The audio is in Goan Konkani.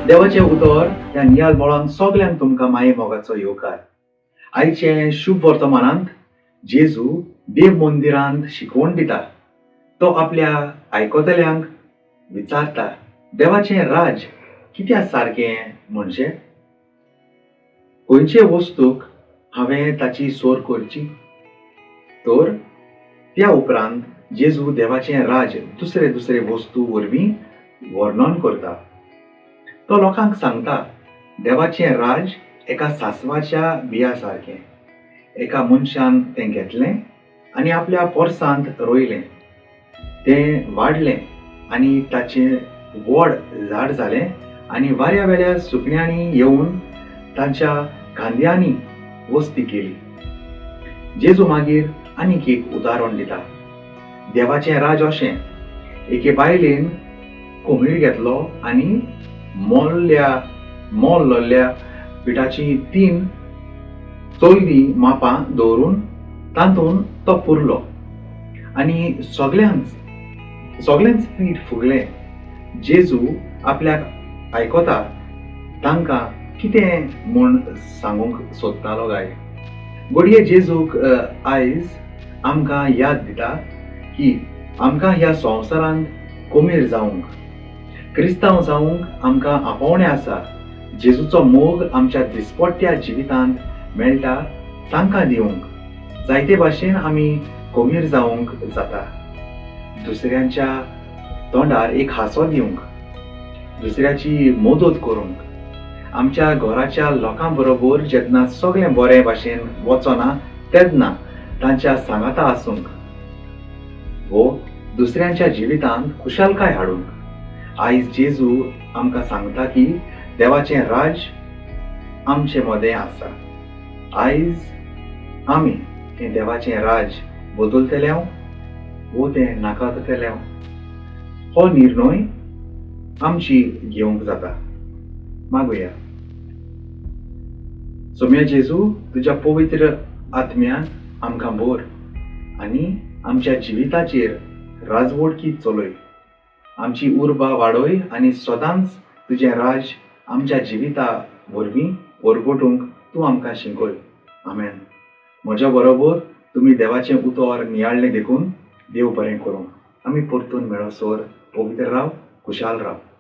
देवाचें उतर ह्या नियाल मळान सगल्यांक तुमकां माये मोगाचो येवकार. आयचे शुभ वर्तमानांत जेजू देव मंदिरांत शिकवण दिता. तो आपल्या आयकतल्यांक विचारता, देवाचें राज कित्या सारकें म्हणजे खंयचे वस्तूक हांवें ताची सोर करची? तर त्या उपरांत जेजू देवाचें राज दुसरे दुसरे वस्तू वरवीं वर्णन करता. तो लोकांक सांगता, देवाचें राज एका सांसवाच्या बिया सारकें. एका मनशान तें घेतलें आनी आपल्या पोरसांत रोयलें. तें वाडलें आनी ताचें व्हड झाड जालें आनी वाऱ्या वेल्या सुकण्यांनी येवन तांच्या खांद्यांनी वस्ती केली. जेजू मागीर आनीक एक उदाहरण दिता. देवाचें राज अशें, एके बायलेन कोमीर घेतलो आनी मोल्लल्या पिठाची 3 चोयली मापां दवरून तातूंत तो पुरलो आनी सगळ्यांच पीठ फुगलें. जेजू आपल्याक आयकता तांकां कितें म्हूण सांगूंक सोदतालो काय? घडये जेजूक आयज आमकां याद दिता की आमकां ह्या संवसारांत कोमीर जावंक, क्रिस्तांव जावंक आमकां आपोवणें आसा. जेजूचो मोग आमच्या दिसपट्ट्या जिवितांत मेळटा तांकां दिवंक जायते भाशेन आमी कोमीर जावंक जाता. दुसऱ्यांच्या तोंडार एक हांसो दिवंक, दुसऱ्याची मदत करूंक, आमच्या घराच्या लोकां बरोबर जेन्ना सगळें बरें भाशेन वचना तेन्ना तांच्या सांगाता आसूंक वो दुसऱ्यांच्या जिवितांत खुशालकाय हाडूंक. आयज जेजू आमकां सांगता की देवाचें राज आमचे मदें आसा. आयज आमी हें देवाचें राज बदलतले वो तें नाकारतले, हो निर्णय आमची घेवंक जाता. मागुया. सोम्या जेजू, तुज्या पवित्र आत्म्यान आमकां भर आनी आमच्या जिविताचेर राजवडकी चलय. आमची उर्बा वाडय आनी सदांच तुजें राज आमच्या जिविता वरवीं परगटूंक तूं आमकां शिकय. आमेन. म्हज्या बरोबर तुमी देवाचें उतर नियाळ्ळें देखून देव बरें करूं. आमी परतून मेळसर पवित्र राव, खुशाल राव.